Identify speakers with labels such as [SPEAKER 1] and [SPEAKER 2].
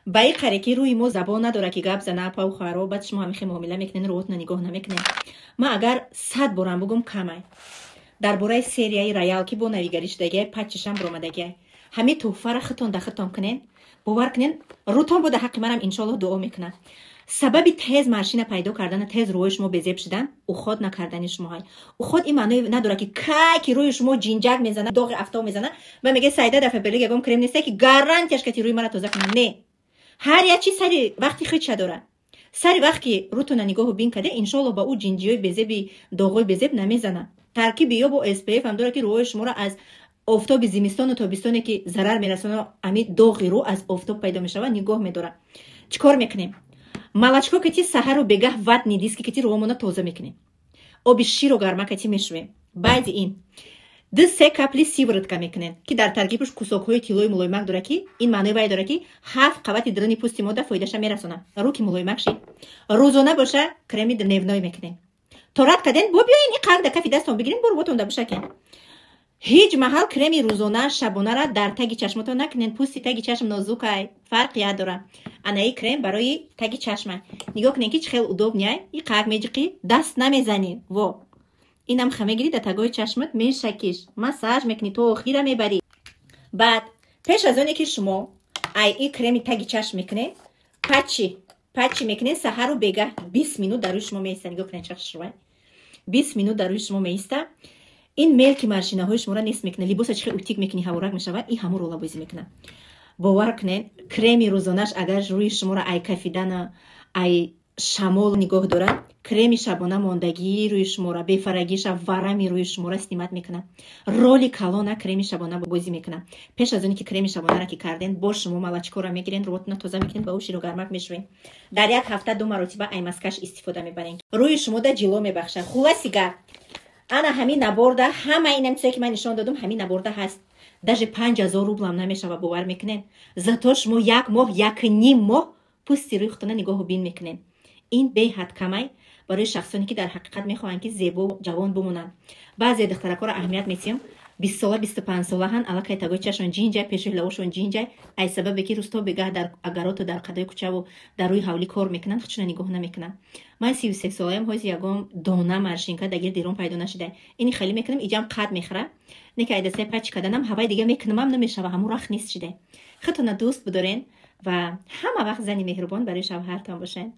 [SPEAKER 1] Ба и қаре ки рӯи мо забон надора, ки гап зана, апау хоҳаро, баъд шумо ҳамихе муомила мекунен, рӯотна нигоҳ намекунен. Ман агар 100 борам бугум, камай. Дар бораи серияи Роял, ки бо навигарӣ шудагиай, патчишам биромадагиай, ҳамин тӯҳфара хитон да хитон кунен. Бовар кунен, рӯтон бо да ҳаққи манам иншоаллоҳ дуо мекунад. Сабаби тез морщина пайдо кардана, тез рӯи шумо безеб шудан, уход накардани шумоҳай. Уход ин маъное надорад, ки кай ки рӯи шумо ҷинҷак мезана, доғи афтоб мезана ва меге: «Сайда, дафъа белиг ягон крем несте, ки гарантияш кати рӯи мара тоза кунад?» Не, ҳар як чиз сари вақти худша дорад. Сари вақт ки рӯтона нигоҳу бин карде, иншоалло, ба ӯ ҷинҷиёи безеби, доғои безеб намезана. Таркиби ё бо SPF ҳам дорад, ки рӯҳои шуморо аз офтоби зимистону тобистоне, ки зарар мерасонад, ами доғи рӯ аз офтоб пайдо мешавад, нигоҳ медорад. Чӣ кор мекунем? Молочко кати саҳару бегаҳ, ватный диски кати рӯҳомона тоза мекунем, оби ширу гарма кати мешӯем. Баъди ин ду се капли сыворотка мекунем, ки дар таркибаш кусокҳои тиллои мулоимак дорад, ки ин маънои вай дорад, ки ҳафт қабати даруни пӯсти мода фоидаша мерасонад. Рӯ ки мулоимак шид, рӯзона боша креми дневной мекунем. То рад карден, бо биёин и қак да кафи дастон бигирин, бо рӯботон да бишакен. Ҳеҷ маҳал креми рӯзона, шабонара дар таги чашмотон накунен. Пӯсти таги чашм нозукай, фарқият дора. Анаи крем барои таги чашма. Нигоҳ кунен, ки чӣ хел удобный. И қак меҷиқӣ, даст намезанӣ. Во, инам ха мегирӣ, дар тагои чашмат мешакиш, массаж мекунӣ, то охира мебарӣ. Баъд пеш аз оне ки шумо ай и креми таги чашм мекунед, патчи мекунед саҳару бегаҳ, 20 минут дар рӯи шумо меиста. Нигоҳ кунед, чӣ хушрӯй, 20 минут дар рӯи шумо меиста. Ин мелкий морщинаҳои шуморо нест мекунад. Либоса чӣ хел утюг мекунӣ, ҳаворак мешавад, ин ҳамун рола бозӣ мекунад. Бовар кунед, креми рӯзонаш агар рӯи шуморо ай кафидана, ай шамол нигоҳ дорад, креми шабона мондагии рӯи шуморо, бефарагиша, варами рӯи шуморо снимать мекунад. Роли калона креми шабона бозӣ мекунад. Пеш аз оне ки креми шабонара ки карден, бо шумо молочкора мегирен, рӯотона тоза мекунед, ба ӯ широгармак мешӯед. Дар як ҳафта ду маротиба ай маскаш истифода мебарем, рӯи шумода ҷило мебахшад. Хулоси гап, ана ҳамин наборда ҳама инам чизе, ки ман нишон додум, ҳамин наборда ҳаст. Даже 5000 рублам намешава, бовар мекунед? Зато шумо як моҳ, як ним моҳ пӯсти рӯи худтона нигоҳу бин мекунед. Ин беҳад камай барои шахсоне, ки дар ҳақиқат мехоҳанд, ки зебо, ҷавон бимонанд. Баъзе духтаракҳоро аҳамият метиҳам, 20 сола, 25 солаҳан, аллакай тагои чашон ҷинҷай, пеши лавошон ҷинҷай, ай сабабе ки рӯзто бегаҳ дар агароту дар қадои кӯчаву дар рӯи ҳавлӣ кор мекунанд, худшона нигоҳ намекунанд. Ман 33 солаям, ҳози ягон дона морщинка дар гирди рон пайдо нашуда. Ини хеле мекунам, иҷам қад мехӯра, не ки айдасаи патч карданам ҳавай дига мекунамам, намешава, ҳамун рахт нест шида. Худтона дӯст бидорен ва ҳама вақт зани меҳрубон барои шавҳартон бошен.